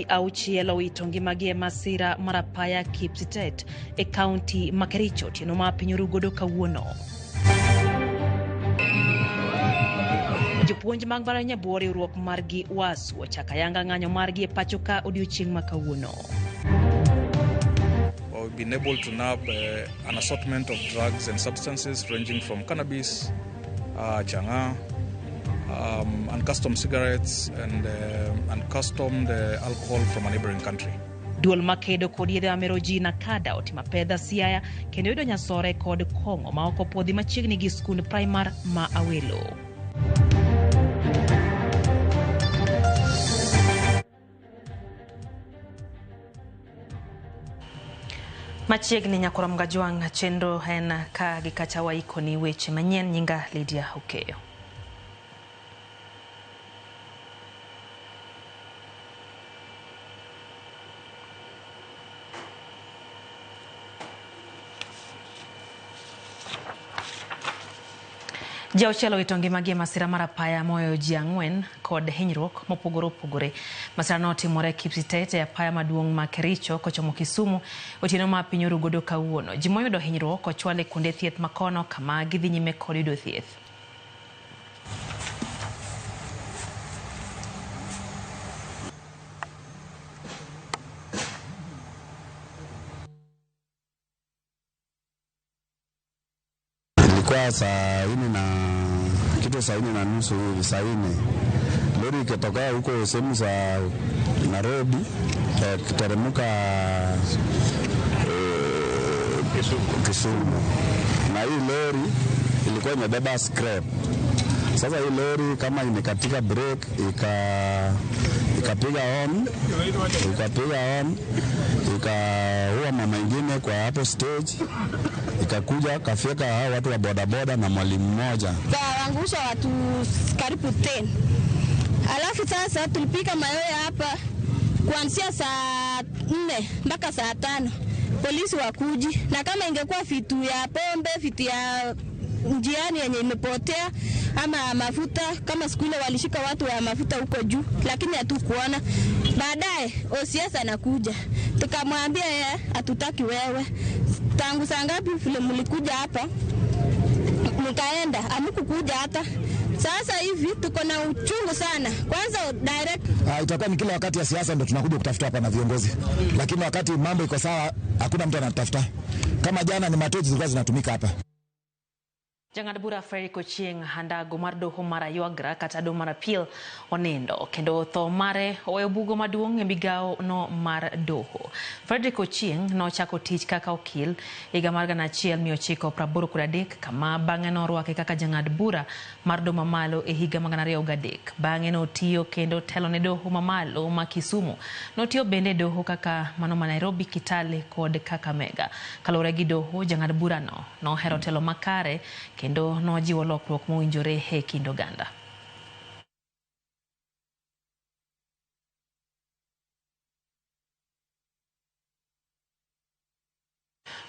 Ji auchiel owito ngimagi e masira mar apaya Kipsitet e kaunti ma Kericho otieno ma piny oru godo kawuono. Jopuonj mag mbalariany e bwo riwruok margi WASU ochako ayanga ng'anyo margi e pacho ka odiochieng' ma kawuono. Well, we've been able to nab an assortment of drugs and substances ranging from cannabis, chang'aa, and custom cigarettes and custom alcohol from a neighboring country. Duol makedo kod yedhe mamero ji NACADA otimo apedha Siaya kendo yudo nyasore kod kong'o ma ok opuodhi machiegni gi skund primar ma Awelo. Machiegni nyakwar Mgajwang' chenro en ka gi kacha waikoni weche manyien. Nyinga Lydia Okeyo. Ji auchiel owito ngimagi e masira mar apaya moyo ji ang'wen kod hinyruok mopogore opogore. Masira no otimore Kipsitet e apaya maduong' ma Kericho kochomo Kisumu otieno ma piny oru godo kawuono. Ji moyudo hinyruok ochwal e kuonde thieth makono kama gidhi nyime kod yudo thieth. Ilikuwa saa nne na kitu, saa nne na nusu hivi, saa nne lori ikitokea huko sehemu za Nairobi ikiteremka Kisumu, na hii lori ilikuwa imebeba scrap. Sasa hii lori kama imekatika brake ikapiga on, ikapiga on, ikaua mama ingine kwa hapo stage, ikakuja kafyeka hao watu wa bodaboda na mwalimu mmoja. Kaangusha watu karibu 10. Alafu sasa tulipika mayowe hapa kuanzia saa 4 mpaka saa 5. Polisi wakuji, na kama ingekuwa vitu ya pombe, vitu ya njiani yenye imepotea ama mafuta, kama siku ile walishika watu wa mafuta huko juu, lakini hatukuona. Baadaye OCS anakuja, tukamwambia yeye hatutaki wewe. Tangu saa ngapi vile mlikuja hapa mkaenda, hamkukuja hata. Sasa hivi tuko na uchungu sana. Kwanza direct Itakuwa ni kila wakati ya siasa ndio tunakuja kutafuta hapa na viongozi, lakini wakati mambo iko sawa hakuna mtu anatafuta. Kama jana ni matochi zilikuwa zinatumika hapa. Jang'ad bura Frederick Ochieng' Handago mar doho mar Aywagra kata doho mar Appeal onindo kendo tho mare oweyo bugo maduong' e migawo no mar doho. Frederick Ochieng' nochako tich kaka okil higa mar 1983 kama bang'e norwake kaka jang'ad bura mar doho mamalo e higa mar 2003. Bang'e notiyo kendo telo ne doho mamalo ma Kisumu. Notiyo bende e doho kaka mano ma Nairobi, Kitale kod Kakamega. Kaluwore gi doho, jang'ad burano nohero telo makare kendo nojiwo lokruok mowinjore e kind oganda.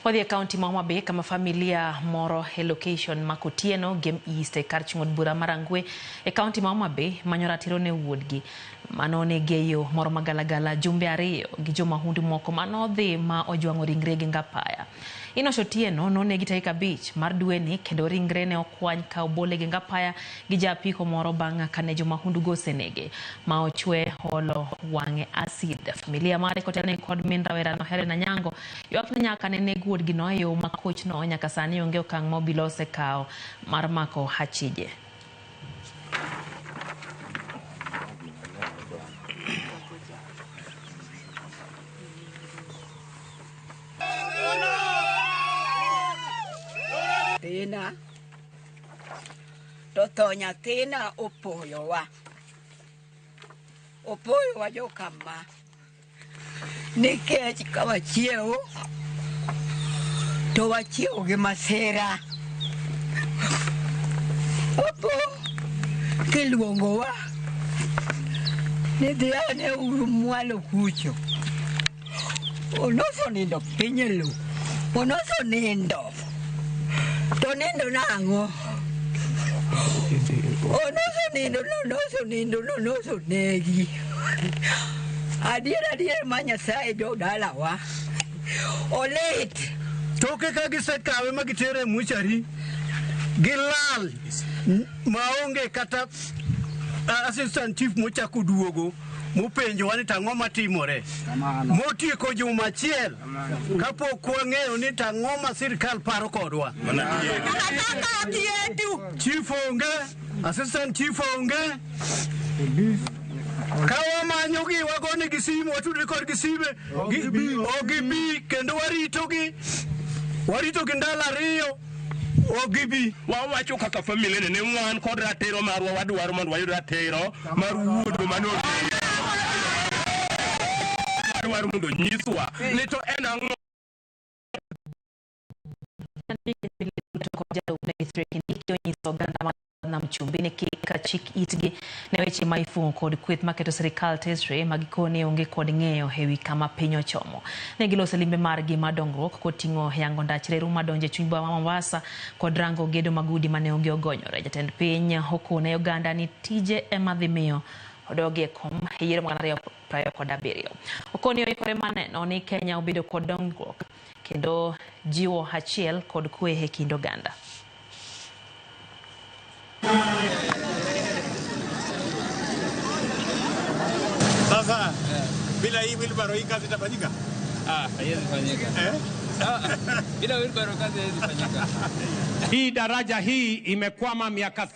Wadhi e kaunti ma Homa Bay kama familia moro e location ma Kotieno Game East e kar chung' od bura mar Rangwe e kaunti ma Homa Bay manyo ratiro ne wuodgi manonegi e yo moro magalagala jumbe ariyo gi jomahundu moko manodhi ma ojwang'o ringre gi ngapaya. Enosh Otieno nonegi tarik 5 mar dweni kendo ringre ne okwany ka obole gi ngapaya gi japiko moro bang' kane jomahundu go osenege ma ochwe holo wang'e acid. Familia mare kotelne kod min rawerano Helen Anyango ywak ni nyaka ne neg wuodgi no e yo ma kochno nyaka sani onge okang' ma obila osekawo mar mako hachije. Nyathina to tho nyathina opoyowa, opoyowa jokama, nikech ka wachiewo to wachiewo gi masira. Opo kiluongowa ni dhi ane uru mwalo kucho, onoso nindo piny e lowo, onoso nindo to nindo nang'o? Onoso nindo, nonoso nindo, nonoso negi. Adier adier ma Nyasaye jodalawa olit. Toke ka gisekawe ma gitere e muchari, gilal maonge kata assistant chief mochako duogo mopenjowa ni tang'o matimore. Motieko juma achiel kapok wang'eyo ni tang'o ma sirikal paro kodwa. Chief onge, assistant chief onge. Ka wamanyogi wagonegi simu, watudre kodgi sime, ok gibi kendo waritogi. Waritogi ndalo ariyo ok gibi. Wawacho kaka familia ne wan kod ratiro marwa, wadwaro mondo wayud ratiro mar wuodwa mane onegi. Wadwaro mondo nyiswa ni to en ang'o. Kithure Kindiki onyiso oganda mar Nam Chumbi ni kik chik itgi ne weche ma ifuwo kod kweth maketo sirikal tesre ma gikone onge kod ng'eyo ewi kama piny ochomo. Ne giloso limbe margi mar dongruok koting'o yango ndach reru madonjo e chuny boma ma Mombasa kod rango gedo mag udi mane onge ogonyore. Jatend piny okone oganda ni tije ema dhi miyo odogi e kom e yiero mar 2027. Okoni oikore mar neno ni Kenya obedo kod dongruok kendo jiwo achiel kod kwe e kind oganda. Sasa bila hii wheelbarrow hii kazi itafanyika? Ah, haiwezi fanyika. Eh? Bila wheelbarrow kazi haiwezi fanyika. Hii daraja hii imekwama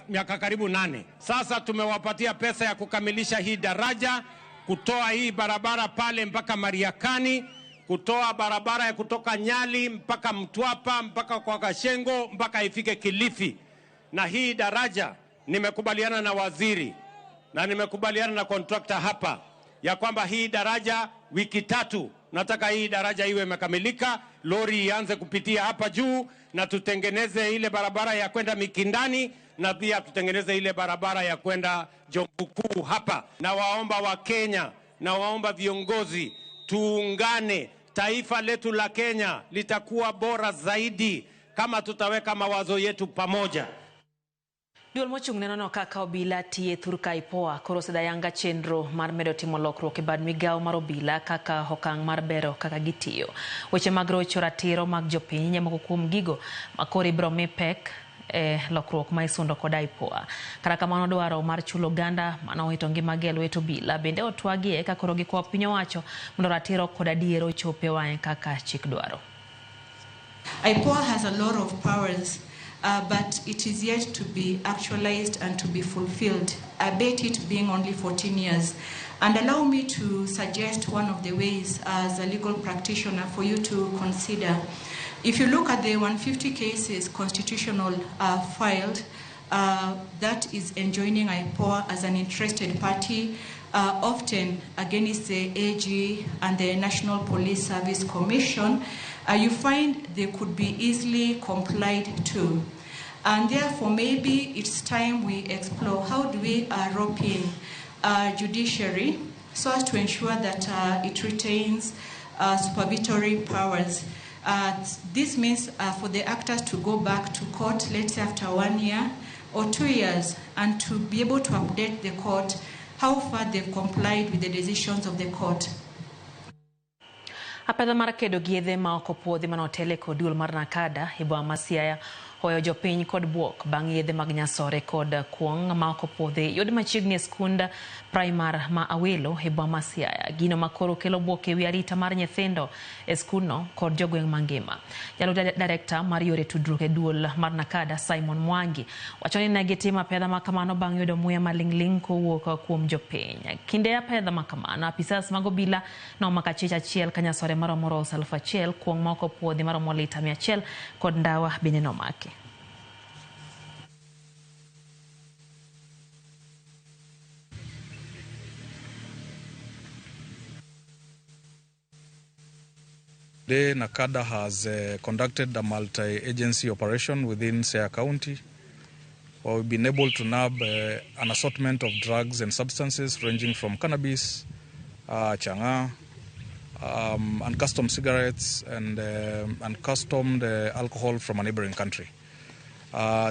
miaka karibu 8. Sasa tumewapatia pesa ya kukamilisha hii daraja, kutoa hii barabara pale mpaka Mariakani, kutoa barabara ya kutoka Nyali mpaka Mtwapa mpaka kwa Kashengo mpaka ifike Kilifi. Na hii daraja nimekubaliana na waziri na nimekubaliana na contractor hapa ya kwamba hii daraja wiki 3 nataka hii daraja iwe imekamilika, lori ianze kupitia hapa juu, na tutengeneze ile barabara ya kwenda Mikindani na pia tutengeneze ile barabara ya kwenda Jomvu Kuu hapa. Na waomba wa Kenya na waomba viongozi tuungane, taifa letu la Kenya litakuwa bora zaidi kama tutaweka mawazo yetu pamoja. Duol mochung' ne nono kaka obila tiye thurka IPOA koro osedayanga chenro mar medo timo lokruok e bad migawo mar obila kaka okang' mar bero kaka gitiyo. Weche mag rocho ratiro mag jopiny e moko kuom gigo ma koro ibiro mi pek e lokruok ma isundo kod IPOA. Kata kamano dwaro mar chulo oganda mane owito ngimagi e lwet obila bende otwagie ka koro gikwa piny owacho mondo ratiro kod adiera ochop e wang'e kaka chik dwaro. IPOA has a lot of powers, but it is yet to be actualized and to be fulfilled, albeit it being only 14 years. And allow me to suggest one of the ways as a legal practitioner for you to consider. If you look at the 150 cases constitutional filed, that is enjoining IPOA as an interested party, often against the AG and the National Police Service Commission, you find they could be easily complied to. And therefore, maybe it's time we explore how do we rope in judiciary so as to ensure that it retains supervisory powers. This means for the actors to go back to court, let's say after 1 year or 2 years, and to be able to update the court how far they've complied with the decisions of the court. Apedha mar kedo gi yedhe ma ok opuodhi manotele kod duol mar NACADA e boma ma Siaya hoyo jopiny kod buok bang' yedhe mag nyasore kod kuong' ma ok opuodhi yud machiegni e skund primar ma Awelo e boma ma Siaya. Gino ma koro kelo buok ewi arita mar nyithindo e skundno kod jogweng' mangima. Jalup direkta mar yore tudruok e duol mar NACADA Simon Mwangi wacho ni ne gitimo apedha ma kamano bang' yudo muya maling'ling' kowuok kuom jopiny. Kinde apedha ma kamano, apisas mag obila nomako achich achiel ka nyasore maromo rolls 1000, kuong' ma ok opuodhi maromo lita 100 kod ndawa bende nomaki. Today, NACADA has conducted a multi-agency operation within Siaya County, where we've been able to nab an assortment of drugs and substances ranging from cannabis, chang'aa, uncustomed cigarettes, and uncustomed alcohol from a neighboring country.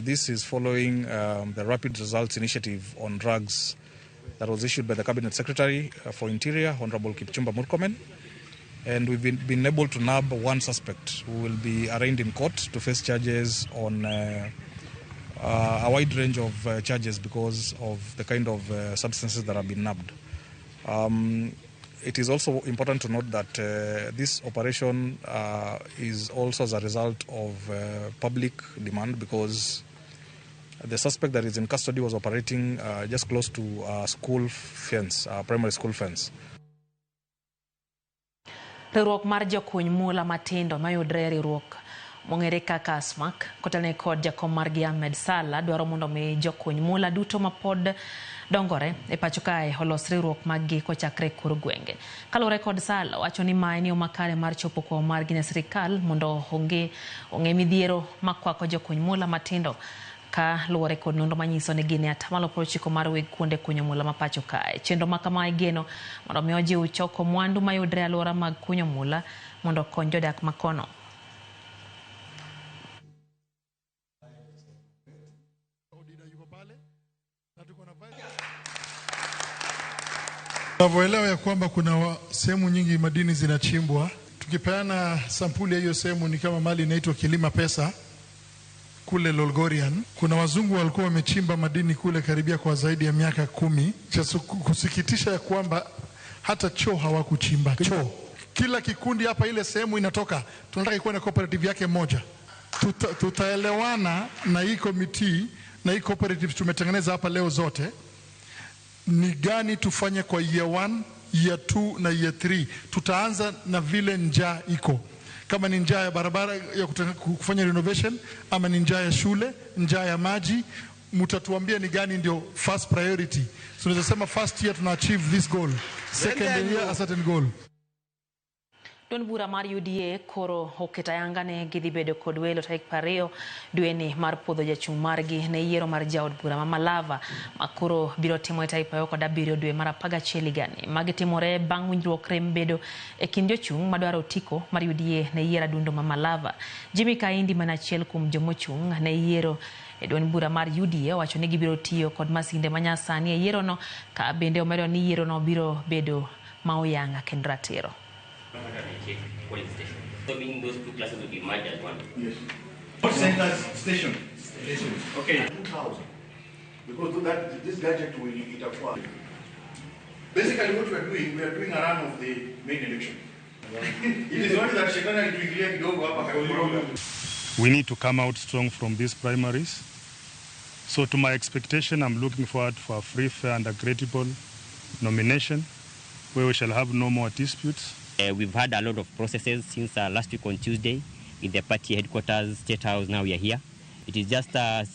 This is following the Rapid Results Initiative on drugs that was issued by the Cabinet Secretary for Interior, Honorable Kipchumba Murkomen. And we've been able to nab one suspect who will be arraigned in court to face charges on a wide range of charges because of the kind of substances that have been nabbed. It is also important to note that this operation is also as a result of public demand, because the suspect that is in custody was operating just close to a school fence, a primary school fence. Riwruok mar jokuny mula matindo mayudre e riwruok mong'ere kaka ASMAC kotelne kod jakom margi Ahmed Sala dwaro mondo mi jokuny mula duto mapod dongore e pacho kae olos riwruok maggi kochakre kor gwenge. Kaluwore kod Sala, wacho ni mae en yo makare mar chopo kwayo margi ne sirikal mondo ong'e midhiero makwako jokuny mula matindo ka luwore kod nonro manyiso ni gin e atamalo 90 mar weg kuonde kunyo mula ma pacho kae. Chenro ma kama igeno mondo mi ojiw choko mwandu mayudre e alwora mag kunyo mula mondo okony jodak makono. Tunavyoelewa ya kwamba kuna sehemu nyingi madini zinachimbwa. Tukipeana sampuli ya hiyo sehemu ni kama mali inaitwa Kilima Pesa kule Lolgorian. Kuna wazungu walikuwa wamechimba madini kule karibia kwa zaidi ya miaka 10. Cha kusikitisha ya kwamba hata choo hawakuchimba choo. Kila kikundi hapa ile sehemu inatoka, tunataka ikuwe na cooperative yake moja. Tutaelewana na hii committee na hii cooperative tumetengeneza hapa leo zote, ni gani tufanye kwa year 1, year 2 na year 3. Tutaanza na vile njaa iko. Kama ni njaa ya barabara ya kufanya renovation, ama ni njaa ya shule, njaa ya maji, mtatuambia ni gani ndio first priority. So tunaweza sema first year tuna achieve this goal, second year a certain goal. Duond bura mar UDA koro oketo ayanga ne gidhi bedo kod welo tarik 20 dweni mar puodho jachung' margi ne yiero mar jaod bura ma Malava ma koro biro timore tarik 27 dwe mar 11 higani. Magi timore bang' winjruok rem bedo e kind jochung' madwaro otiko mar UDA ne yiero adundo ma Malava. Jimmy Kaindi mana achiel kuom jomochung' ne yiero e duond bura mar UDA owacho ni gibiro tiyo kod masinde manyasani e yierono, ka bende omedo ni yierono biro bedo ma oyanga kendo ratiro. So meaning those two classes will be merged as one? Yes. What centers station? Station. Okay. 2,000. Because that this gadget will interfere. Basically what we are doing a run of the main election. It is only that shetani alituingilia kidogo hapa kakoroga. We need to come out strong from these primaries. So to my expectation, I'm looking forward for a free, fair and credible nomination where we shall have no more disputes. We've had a lot of processes since last week on Tuesday in the party headquarters, State House. Now we are here. It is just a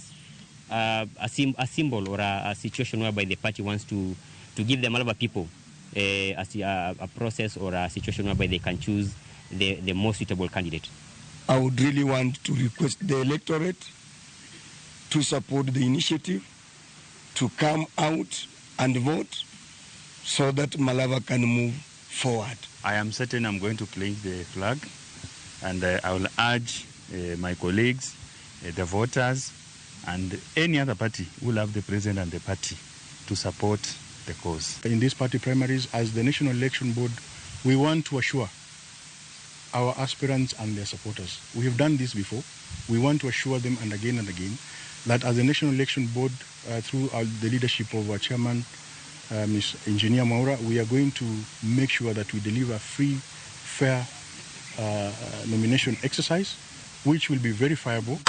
symbol or a situation whereby the party wants to give the Malava people a process or a situation whereby they can choose the most suitable candidate. I would really want to request the electorate to support the initiative, to come out and vote so that Malava can move forward. I am certain I'm going to clinch the flag, and I will urge my colleagues, the voters, and any other party who love the president and the party to support the cause. In these party primaries, as the National Election Board, we want to assure our aspirants and their supporters. We have done this before. We want to assure them and again that as the National Election Board, through the leadership of our chairman, Ms. Engineer Maura, we are going to make sure that we deliver free, fair nomination exercise, which will be verifiable.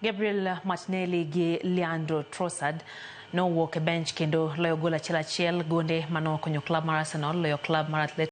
Gabriel Martinelli gi Leandro Trossard nowuok e bench kendo loyo gol achiel achiel gonde mano okonyo club mar Arsenal loyo club mar Atletico.